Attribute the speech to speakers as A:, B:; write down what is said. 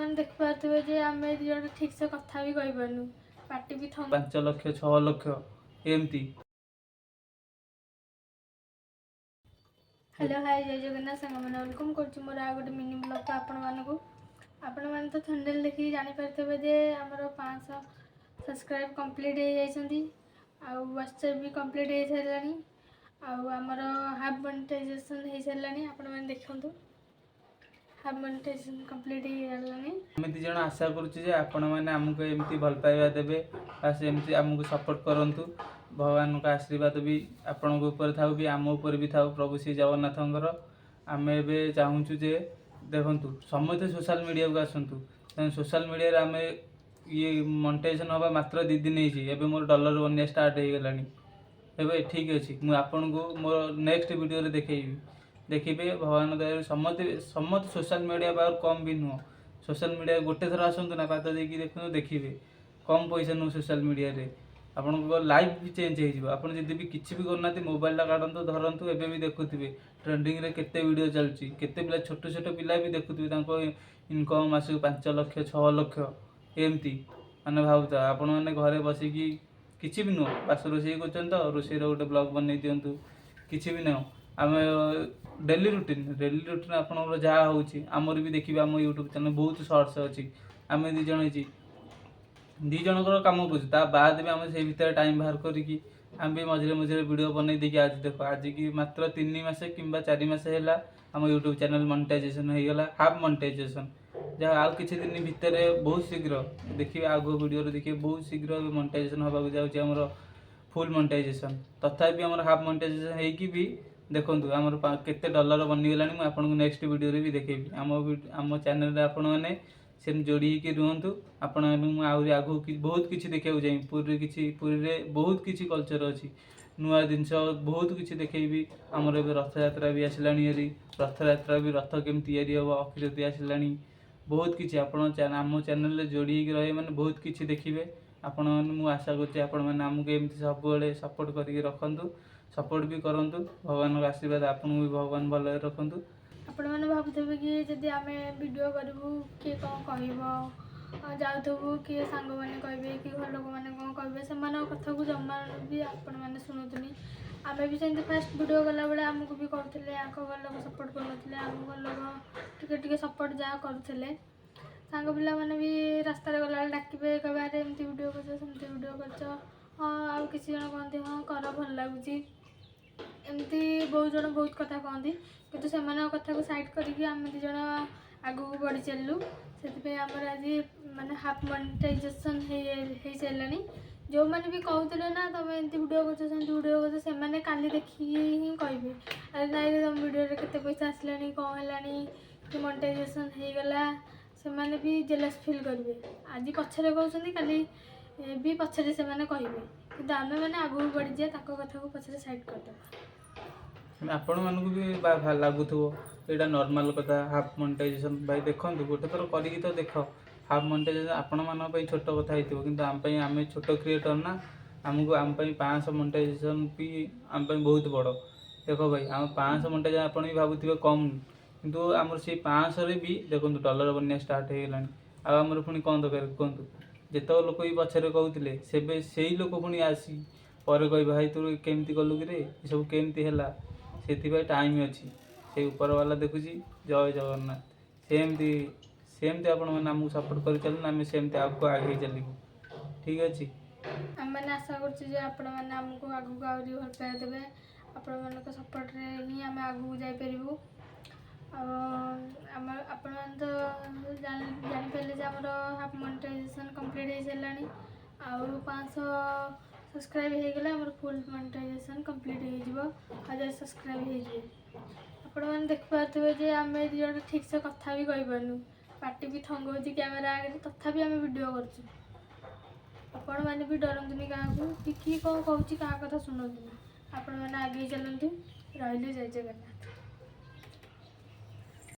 A: ଆପଣମାନେ ଦେଖିପାରୁଥିବେ ଯେ ଆମେ ଦୁଇ ଜଣ ଠିକ୍ସେ କଥା ବି କହିପାରୁନୁ, ପାଟି ବି ଥମ
B: 5 ଲକ୍ଷ, 6 ଲକ୍ଷ ଏମିତି।
A: ହ୍ୟାଲୋ, ହାଇ, ଜୟ ଜଗନ୍ନାଥ ସାଙ୍ଗମାନେ। Welcome କରୁଛି ମୋର ଆଉ ଗୋଟେ ମିନି ବ୍ଲଗ୍କୁ ଆପଣମାନଙ୍କୁ। ଆପଣମାନେ ତ ଥମ୍ବନେଲ୍ ଦେଖିକି ଜାଣିପାରିଥିବେ ଯେ ଆମର 500 ସବସ୍କ୍ରାଇବ୍ କମ୍ପ୍ଲିଟ୍ ହେଇଯାଇଛନ୍ତି ଆଉ ୱାଟ୍ସଆପ୍ ବି କମ୍ପ୍ଲିଟ୍ ହେଇସାରିଲାଣି ଆଉ ଆମର ହାଫ୍ ମନିଟାଇଜେସନ୍ ହେଇସାରିଲାଣି। ଆପଣମାନେ ଦେଖନ୍ତୁ, ହାଫ୍ ମନିଟାଇଜେସନ୍ କମ୍ପ୍ଲିଟ୍ ହେଇଗଲାଣି।
B: ଆମେ ଦୁଇ ଜଣ ଆଶା କରୁଛୁ ଯେ ଆପଣମାନେ ଆମକୁ ଏମିତି ଭଲ ପାଇବା ଦେବେ, ବାସ୍ ଏମିତି ଆମକୁ ସପୋର୍ଟ କରନ୍ତୁ। ଭଗବାନଙ୍କ ଆଶୀର୍ବାଦ ବି ଆପଣଙ୍କ ଉପରେ ଥାଉ, ବି ଆମ ଉପରେ ବି ଥାଉ, ପ୍ରଭୁ ଶ୍ରୀ ଜଗନ୍ନାଥଙ୍କର। ଆମେ ଏବେ ଚାହୁଁଛୁ ଯେ ଦେଖନ୍ତୁ, ସମସ୍ତେ ସୋଶାଲ ମିଡ଼ିଆକୁ ଆସନ୍ତୁ। ତେଣୁ ସୋଶାଲ ମିଡ଼ିଆରେ ଆମେ ଇଏ ମନିଟାଇଜେସନ୍ ହେବା ମାତ୍ର 2 ଦିନ ହେଇଛି, ଏବେ ମୋର ଡଲର ବନିବା ଷ୍ଟାର୍ଟ ହେଇଗଲାଣି ଏବେ। ଠିକ୍ ଅଛି, ମୁଁ ଆପଣଙ୍କୁ ମୋର ନେକ୍ସଟ ଭିଡ଼ିଓରେ ଦେଖେଇବି। ଦେଖିବେ, ଭଗବାନ ଦୟାରୁ ସମସ୍ତେ ସମସ୍ତେ ସୋଶାଲ ମିଡ଼ିଆ ପାୱାର କମ୍ ବି ନୁହଁ। ସୋଶାଲ ମିଡ଼ିଆ ଗୋଟେ ଥର ଆସନ୍ତୁ ନା, ପାଦ ଦେଇକି ଦେଖନ୍ତୁ, ଦେଖିବେ କମ୍ ପଇସା ନୁହଁ ସୋଶାଲ ମିଡ଼ିଆରେ। ଆପଣଙ୍କ ଲାଇଫ୍ ବି ଚେଞ୍ଜ ହେଇଯିବ। ଆପଣ ଯଦି ବି କିଛି ବି କରୁନାହାନ୍ତି, ମୋବାଇଲଟା କାଢ଼ନ୍ତୁ, ଧରନ୍ତୁ। ଏବେ ବି ଦେଖୁଥିବେ ଟ୍ରେଣ୍ଡିଂରେ କେତେ ଭିଡ଼ିଓ ଚାଲୁଛି, କେତେ ପିଲା, ଛୋଟ ଛୋଟ ପିଲା ବି ଦେଖୁଥିବେ, ତାଙ୍କ ଇନକମ୍ ମାସକୁ 5 ଲକ୍ଷ, 6 ଲକ୍ଷ ଏମିତି। ମାନେ ଭାବୁଥାଅ, ଆପଣମାନେ ଘରେ ବସିକି କିଛି ବି ନୁହଁ, ବାସ ରୋଷେଇ କରୁଛନ୍ତି ତ ରୋଷେଇର ଗୋଟେ ବ୍ଲଗ୍ ବନେଇ ଦିଅନ୍ତୁ। କିଛି ବି ନୁହଁ, ଆମେ ଡେଲି ରୁଟିନ୍, ଡେଲି ରୁଟିନ୍ ଆପଣଙ୍କର ଯାହା ହେଉଛି, ଆମର ବି ଦେଖିବେ, ଆମ ୟୁଟ୍ୟୁବ୍ ଚ୍ୟାନେଲ୍ ବହୁତ ସର୍ଟସ୍ ଅଛି। ଆମେ ଦୁଇ ଜଣ ହେଇଛି, ଦୁଇ ଜଣଙ୍କର କାମ କରୁଛୁ, ତା ବାଦ ବି ଆମେ ସେଇ ଭିତରେ ଟାଇମ୍ ବାହାର କରିକି ଆମେ ବି ମଝିରେ ମଝିରେ ଭିଡ଼ିଓ ବନେଇ ଦେଇକି ଆଜି ଦେଖ, ଆଜିକି ମାତ୍ର 3 ମାସ କିମ୍ବା 4 ମାସ ହେଲା ଆମ ୟୁଟ୍ୟୁବ୍ ଚ୍ୟାନେଲ୍ ମନିଟାଇଜେସନ୍ ହେଇଗଲା, ହାଫ୍ ମନିଟାଇଜେସନ୍। ଯାହା ଆଉ କିଛି ଦିନ ଭିତରେ ବହୁତ ଶୀଘ୍ର ଦେଖିବେ, ଆଗ ଭିଡ଼ିଓରେ ଦେଖିବେ, ବହୁତ ଶୀଘ୍ର ମନିଟାଇଜେସନ୍ ହେବାକୁ ଯାଉଛି ଆମର ଫୁଲ୍ ମନିଟାଇଜେସନ୍। ତଥାପି ଆମର ହାଫ୍ ମନିଟାଇଜେସନ୍ ହେଇକି ବି ଦେଖନ୍ତୁ ଆମର କେତେ ଡଲର ବନିଗଲାଣି। ମୁଁ ଆପଣଙ୍କୁ ନେକ୍ସଟ ଭିଡ଼ିଓରେ ବି ଦେଖେଇବି। ଆମ ଚ୍ୟାନେଲରେ ଆପଣମାନେ ସେମିତି ଯୋଡ଼ି ହେଇକି ରୁହନ୍ତୁ। ଆପଣମାନଙ୍କୁ ମୁଁ ଆହୁରି ଆଗକୁ ବହୁତ କିଛି ଦେଖିବାକୁ ଚାହିଁବି। ପୁରୀରେ କିଛି, ପୁରୀରେ ବହୁତ କିଛି କଲଚର୍ ଅଛି, ନୂଆ ଜିନିଷ ବହୁତ କିଛି ଦେଖେଇବି। ଆମର ଏବେ ରଥଯାତ୍ରା ବି ଆସିଲାଣି ହେରି, ରଥଯାତ୍ରା ବି, ରଥ କେମିତି ତିଆରି ହେବ, ଅକ୍ଷୟ ତୃତୀୟା ଆସିଲାଣି, ବହୁତ କିଛି। ଆପଣ ଆମ ଚ୍ୟାନେଲରେ ଯୋଡ଼ି ହେଇକି ରହିବେ ମାନେ ବହୁତ କିଛି ଦେଖିବେ ଆପଣମାନେ। ମୁଁ ଆଶା କରୁଛି ଆପଣମାନେ ଆମକୁ ଏମିତି ସବୁବେଳେ ସପୋର୍ଟ କରିକି ରଖନ୍ତୁ, ସପୋର୍ଟ ବି କରନ୍ତୁ। ଭଗବାନଙ୍କ ଆଶୀର୍ବାଦ ଆପଣଙ୍କୁ ବି ଭଗବାନ ଭଲରେ ରଖନ୍ତୁ।
A: ଆପଣମାନେ ଭାବୁଥିବେ କି ଯଦି ଆମେ ଭିଡ଼ିଓ କରିବୁ କିଏ କ'ଣ କହିବ, ଯାଉଥିବୁ କିଏ ସାଙ୍ଗମାନେ କହିବେ କି ଘର ଲୋକମାନେ କ'ଣ କହିବେ। ସେମାନଙ୍କ କଥାକୁ ଜମା ବି ଆପଣମାନେ ଶୁଣନ୍ତୁନି। ଆମେ ବି ସେମିତି ଫାଷ୍ଟ ଭିଡ଼ିଓ କଲାବେଳେ ଆମକୁ ବି କହୁଥିଲେ, ଆଙ୍କ ଘର ଲୋକ ସପୋର୍ଟ କରୁନଥିଲେ, ଆମ ଘର ଲୋକ ଟିକେ ଟିକେ ସପୋର୍ଟ ଯାହା କରୁଥିଲେ। ସାଙ୍ଗ ପିଲାମାନେ ବି ରାସ୍ତାରେ ଗଲାବେଳେ ଡାକିବେ, କହିବେ ଆରେ ଏମିତି ଭିଡ଼ିଓ କରୁଛ, ସେମିତି ଭିଡ଼ିଓ କରୁଛ। ହଁ, ଆଉ କିଛି ଜଣ କହନ୍ତି ହଁ କର, ଭଲ ଲାଗୁଛି। ଏମିତି ବହୁତ ଜଣ ବହୁତ କଥା କହନ୍ତି, କିନ୍ତୁ ସେମାନଙ୍କ କଥାକୁ ସାଇଡ଼୍ କରିକି ଆମେ ଦୁଇ ଜଣ ଆଗକୁ ବଢ଼ି ଚାଲିଲୁ। ସେଥିପାଇଁ ଆମର ଆଜି ମାନେ ହାଫ୍ ମନିଟାଇଜେସନ୍ ହେଇସାରିଲାଣି। ଯେଉଁମାନେ ବି କହୁଥିଲେ ନା ତୁମେ ଏମିତି ଭିଡ଼ିଓ କରୁଛ, ସେମିତି ଭିଡ଼ିଓ କରୁଛ, ସେମାନେ କାଲି ଦେଖିକି ହିଁ କହିବେ, ଆରେ ନାଇଁ, ତୁମ ଭିଡ଼ିଓରେ କେତେ ପଇସା ଆସିଲାଣି, କ'ଣ ହେଲାଣି କି ମନିଟାଇଜେସନ୍ ହେଇଗଲା। ସେମାନେ ବି ଜେଲସ୍ ଫିଲ୍ କରିବେ। ଆଜି ପଛରେ କହୁଛନ୍ତି, କାଲି ବି ପଛରେ ସେମାନେ କହିବେ। କିନ୍ତୁ ଆମେମାନେ ଆଗକୁ ବଢ଼ିଯିବା, ତାଙ୍କ କଥାକୁ ପଛରେ ସାଇଡ଼୍ କରିଦେବା।
B: ଆପଣମାନଙ୍କୁ ବି ଲାଗୁଥିବ ଏଇଟା ନର୍ମାଲ୍ କଥା, ହାଫ୍ ମନିଟାଇଜେସନ୍। ଭାଇ, ଦେଖନ୍ତୁ, ଗୋଟେ ଥର କରିକି ତ ଦେଖ। ହାଫ୍ ମନିଟାଇଜେସନ୍ ଆପଣମାନଙ୍କ ପାଇଁ ଛୋଟ କଥା ହେଇଥିବ, କିନ୍ତୁ ଆମ ପାଇଁ, ଆମେ ଛୋଟ କ୍ରିଏଟର୍ ନା, ଆମକୁ ଆମ ପାଇଁ 500 ମନିଟାଇଜେସନ୍ ବି ଆମ ପାଇଁ ବହୁତ ବଡ଼। ଦେଖ ଭାଇ, ଆମ 500 ମନିଟାଇଜେସନ୍ ଆପଣ ବି ଭାବୁଥିବେ କମ୍, କିନ୍ତୁ ଆମର ସେଇ 500ରେ ବି ଦେଖନ୍ତୁ ଡଲର ବନିବା ଷ୍ଟାର୍ଟ ହେଇଗଲାଣି। ଆଉ ଆମର ପୁଣି କ'ଣ ଦରକାର କୁହନ୍ତୁ? ଯେତେକ ଲୋକ ବି ପଛରେ କହୁଥିଲେ, ସେବେ ସେଇ ଲୋକ ପୁଣି ଆସି ପରେ କହିବେ, ଭାଇ, ତୁ କେମିତି କଲୁ କିରେ, ଏସବୁ କେମିତି ହେଲା? ସେଥିପାଇଁ ଟାଇମ୍ ଅଛି, ସେଇ ଉପରବାଲା ଦେଖୁଛି। ଜୟ ଜଗନ୍ନାଥ। ସେମିତି ସେମିତି ଆପଣମାନେ ଆମକୁ ସପୋର୍ଟ କରି ଚାଲନ୍ତୁ, ଆମେ ସେମିତି ଆଗକୁ ଆଗେଇ ଚାଲିବୁ। ଠିକ୍ ଅଛି।
A: ଆମେମାନେ ଆଶା କରୁଛୁ ଯେ ଆପଣମାନେ ଆମକୁ ଆଗକୁ ଆହୁରି ଭଲ ପାଇବା ଦେବେ। ଆପଣମାନଙ୍କ ସପୋର୍ଟରେ ହିଁ ଆମେ ଆଗକୁ ଯାଇପାରିବୁ। ଆଉ ଆମ ଆପଣମାନେ ତ ଜାଣିପାରିଲେ ଯେ ଆମର ହାଫ୍ ମନିଟାଇଜେସନ୍ କମ୍ପ୍ଲିଟ୍ ହେଇସାରିଲାଣି ଆଉ 500 ସବସ୍କ୍ରାଇବ୍ ହେଇଗଲେ ଆମର ଫୁଲ୍ ମନିଟାଇଜେସନ୍ କମ୍ପ୍ଲିଟ୍ ହେଇଯିବ, 1000 ସବସ୍କ୍ରାଇବ୍ ହେଇଯିବେ। ଆପଣମାନେ ଦେଖିପାରୁଥିବେ ଯେ ଆମେ ଦୁଇ ଜଣ ଠିକ୍ସେ କଥା ବି କହିପାରୁନୁ, ପାଟି ବି ଥଙ୍ଗଉଛି କ୍ୟାମେରା ଆଗରେ, ତଥାପି ଆମେ ଭିଡ଼ିଓ କରୁଛୁ। ଆପଣମାନେ ବି ଡରନ୍ତୁନି କାହାକୁ କି କିଏ କ'ଣ କହୁଛି, କାହା କଥା ଶୁଣନ୍ତୁନି। ଆପଣମାନେ ଆଗେଇ ଚାଲନ୍ତୁ। ରହିଲି, ଜୟ ଜଗନ୍ନାଥ।